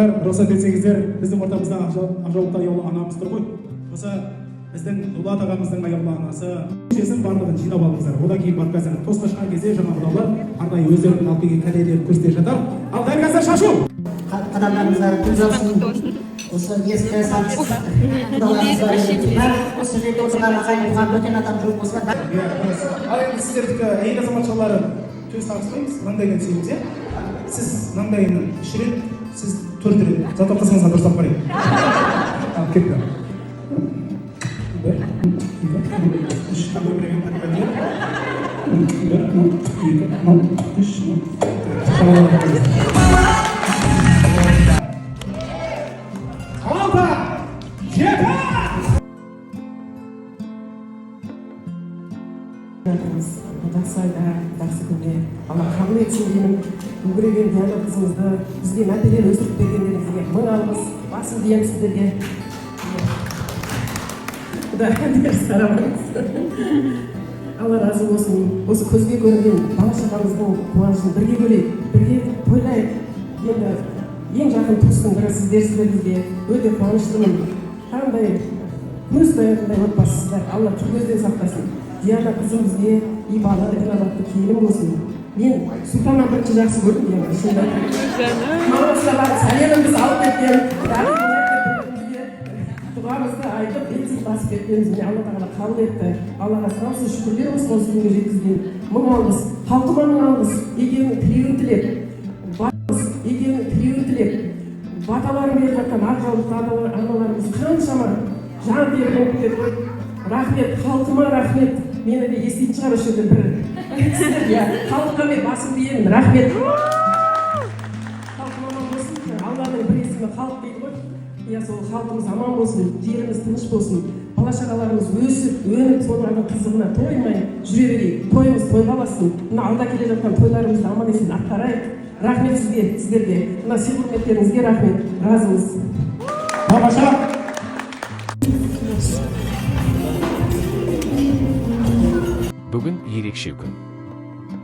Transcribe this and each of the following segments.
Достар, рұқсат етсеңіздер, біздің ортамызда ақжаулықты аяулы анамыз тұр ғой. Осы біздің Дулат ағамыздың аяулы анасы. Шешесін барлығын жинап алыңыздар. Одан кейін барып қазір тосқа шыққан кезде жаңа құдалар арнайы өздерінің алып келген кәделерін көрсете жатар. Ал дәл қазір шашу! Қадамдарыңызға гүл жаусын. Осы ескі құдаларымыз бар еді. Барлық осы жерде отырған ағайын туған бөтен адам жоқ болса. Иә, ал енді сіздердікі әйел азаматшалары төс қағыспаймыз, маңдайынан сүйеміз, иә? Сіз маңдайынан үш рет, сіз төрт рет. Зато қызыңызға дұрыстап қарайын. Ал кетті. Бір, екі, үш, бір, екі, үш, төрт. Алты, жеті! Жатырмыз жақсы айда, жақсы күнде. Алла қабыл етсін деймін. Үлбіреген Диана қызымызды бізге мәпелеп өсіріп бергендеріңізге мың алғыс, басымды иемін сіздерге. Құдай теріс қарамаңыз. Алла разы болсын. Осы көзге көрінген бала шағамыздың қуанышын бірге бөлейік, бірге тойлайық. Енді ең жақын туыстың бірі сіздерсіздер бізге. Өте қуаныштымын. Қандай көз таятындай отбасысыздар. Алла тіл көзден сақтасын. Диана қызым бізге ибалы, инабатты келін болсын. Мен Сұлтаннан бірінші жақсы көрдім Диана, шынымды айтайын. Мамасына барып сәлемімізді алып кеткен, дұғамызды айтып, бет басып кеткенбіз. Міне, Алла тағала қабыл етті. Аллаға сансыз шүкірлер болсын осы күнге жеткізген. Мың алғыс халқыма, мың алғыс. Екеуінің тілеуін тілеп, екеуінің тілеуін тілеп, баталарын беріп жатқан ақ жаулықты аналарымыз қаншама жан тері болып кетеді ғой. Рахмет халқыма, рахмет. Мені де еститін шығар осы жерде бір кісілер, иә. Халыққа мен басымды иемін, рахмет. Халқым аман болсын. Алланың бір есімі халық дейді ғой, иә. Сол халқымыз аман болсын, жеріміз тыныш болсын, бала шағаларымыз өсіп өніп, солардың қызығына тоймай жүре берейік. Тойымыз тойға бассын. Мына алда келе жатқан тойларымызды аман есен атқарайық. Рахмет сізге, сіздерге мына сый құрметтеріңізге рахмет, разымыз. Тамаша! Бүгін ерекше күн.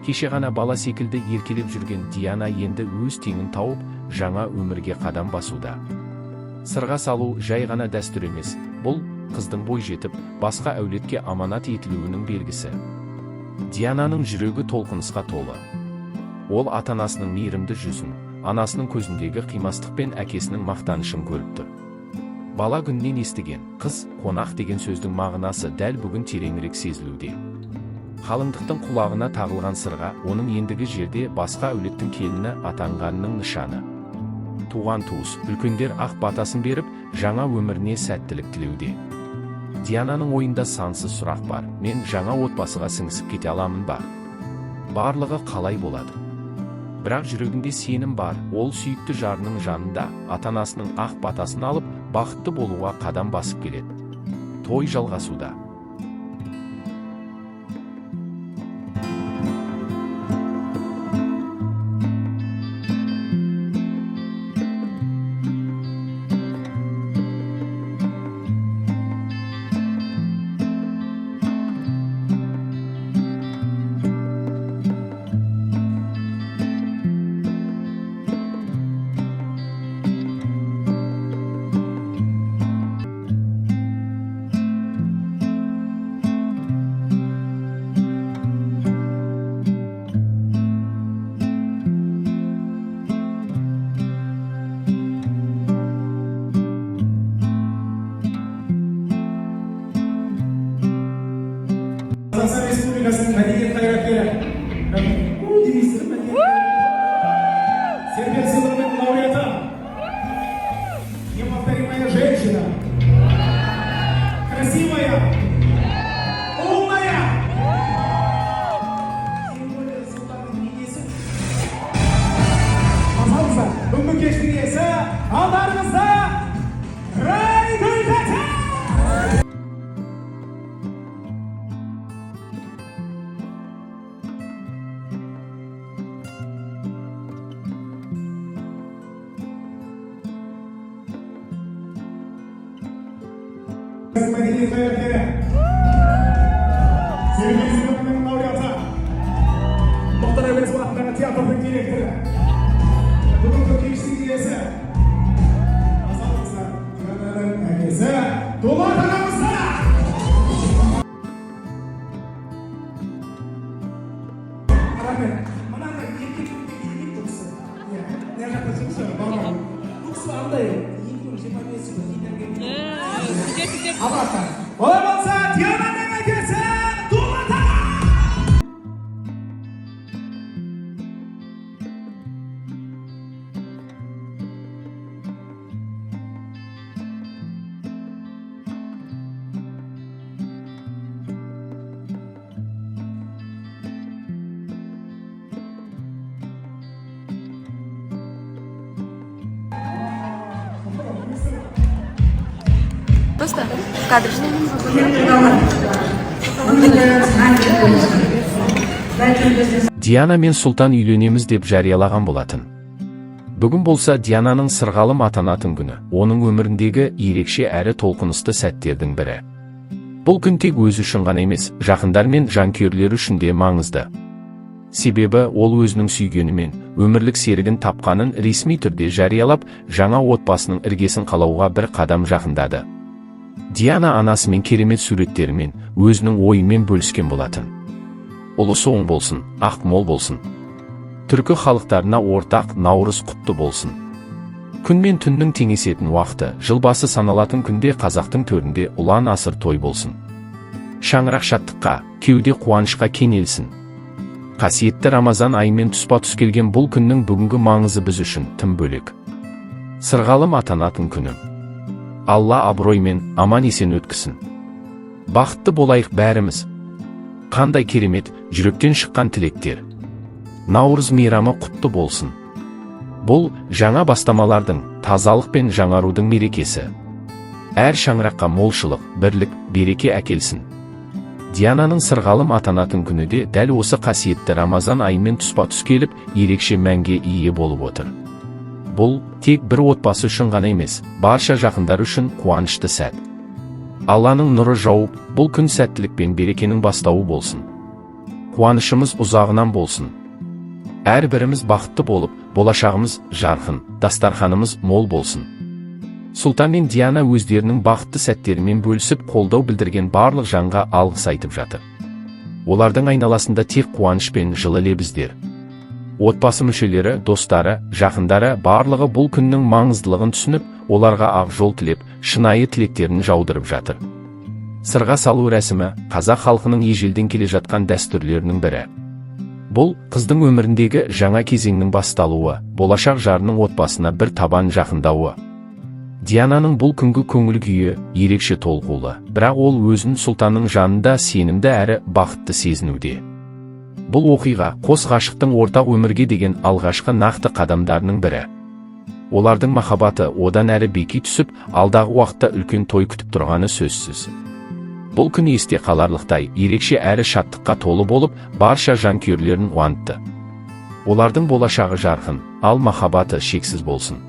Кеше ғана бала секілді еркелеп жүрген Диана енді өз теңін тауып, жаңа өмірге қадам басуда. Сырға салу жай ғана дәстүр емес, бұл қыздың бой жетіп, басқа әулетке аманат етілуінің белгісі. Диананың жүрегі толқынысқа толы. Ол ата-анасының мейірімді жүзін, анасының көзіндегі қимастық пен әкесінің мақтанышын көріп тұр. Бала күннен естіген «қыз қонақ» деген сөздің мағынасы дәл бүгін тереңірек сезілуде. Қалыңдықтың құлағына тағылған сырға оның ендігі жерде басқа әулеттің келіні атанғанының нышаны. Туған туыс, үлкендер ақ батасын беріп, жаңа өміріне сәттілік тілеуде. Диананың ойында сансыз сұрақ бар: мен жаңа отбасыға сіңісіп кете аламын ба? Барлығы қалай болады? Бірақ жүрегінде сенім бар. Ол сүйікті жарының жанында ата анасының ақ батасын алып, бақытты болуға қадам басып келеді. Той жалғасуда. Қазақстан Республикасының мәдениет қайраткері. У демейсіздер, мәдениет. Серпен сыйлығының лауреаты. Неповторимая женщина. Красивая. Умная. Тем более сұлтанның енесі. Пожалуйста, бүгінгі кештің иесі алдарыңызда, Райгүл тәте! Мәдениет қайраткері. Серпен сыйлығының лауреаты. Мұхтар Әуезов атындағы театрдың директоры. Бүгінгі кештің иесі. Азаматтар. Олай болса, Диананың әкесі Дулат аға! Просто в кадр, что ли? Диана мен Сұлтан үйленеміз деп жариялаған болатын. Бүгін болса Диананың сырғалым атанатын күні, оның өміріндегі ерекше әрі толқынысты сәттердің бірі. Бұл күн тек өзі үшін ғана емес, жақындар мен жанкүйерлері үшін де маңызды. Себебі ол өзінің сүйгенімен өмірлік серігін тапқанын ресми түрде жариялап, жаңа отбасының іргесін қалауға бір қадам жақындады. Диана анасымен керемет суреттерімен, өзінің ойымен бөліскен болатын. Ұлысы оң болсын, ақ мол болсын. Түркі халықтарына ортақ Наурыз құтты болсын. Күн мен түннің теңесетін уақыты, жыл басы саналатын күнде қазақтың төрінде ұлан асыр той болсын. Шаңырақ шаттыққа, кеуде қуанышқа кенелсін. Қасиетті Рамазан айымен тұспа-тұс келген бұл күннің бүгінгі маңызы біз үшін тым бөлек. Сырғалым атанатын күні. Алла абыроймен аман есен өткізсін. Бақытты болайық бәріміз. Қандай керемет, жүректен шыққан тілектер. Наурыз мейрамы құтты болсын. Бұл жаңа бастамалардың, тазалық пен жаңарудың мерекесі. Әр шаңыраққа молшылық, бірлік, береке әкелсін. Диананың сырғалым атанатын күні де дәл осы қасиетті Рамазан айымен тұспа-тұс келіп, ерекше мәнге ие болып отыр. Бұл тек бір отбасы үшін ғана емес, барша жақындар үшін қуанышты сәт. Алланың нұры жауып, бұл күн сәттілік пен берекенің бастауы болсын. Қуанышымыз ұзағынан болсын. Әрбіріміз бақытты болып, болашағымыз жарқын, дастарханымыз мол болсын. Сұлтан мен Диана өздерінің бақытты сәттерімен бөлісіп, қолдау білдірген барлық жанға алғыс айтып жатыр. Олардың айналасында тек қуаныш пен жылы лебіздер. Отбасы мүшелері, достары, жақындары барлығы бұл күннің маңыздылығын түсініп, оларға ақ жол тілеп, шынайы тілектерін жаудырып жатыр. Сырға салу рәсімі қазақ халқының ежелден келе жатқан дәстүрлерінің бірі. Бұл қыздың өміріндегі жаңа кезеңнің басталуы, болашақ жарының отбасына бір табан жақындауы. Диананың бұл күнгі көңіл күйі ерекше толқулы, бірақ ол өзін Сұлтанның жанында сенімді әрі бақытты сезінуде. Бұл оқиға қос ғашықтың ортақ өмірге деген алғашқы нақты қадамдарының бірі. Олардың махаббаты одан әрі беки түсіп, алдағы уақытта үлкен той күтіп тұрғаны сөзсіз. Бұл күн есте қаларлықтай, ерекше әрі шаттыққа толы болып, барша жанкүйерлерін қуантты. Олардың болашағы жарқын, ал махаббаты шексіз болсын.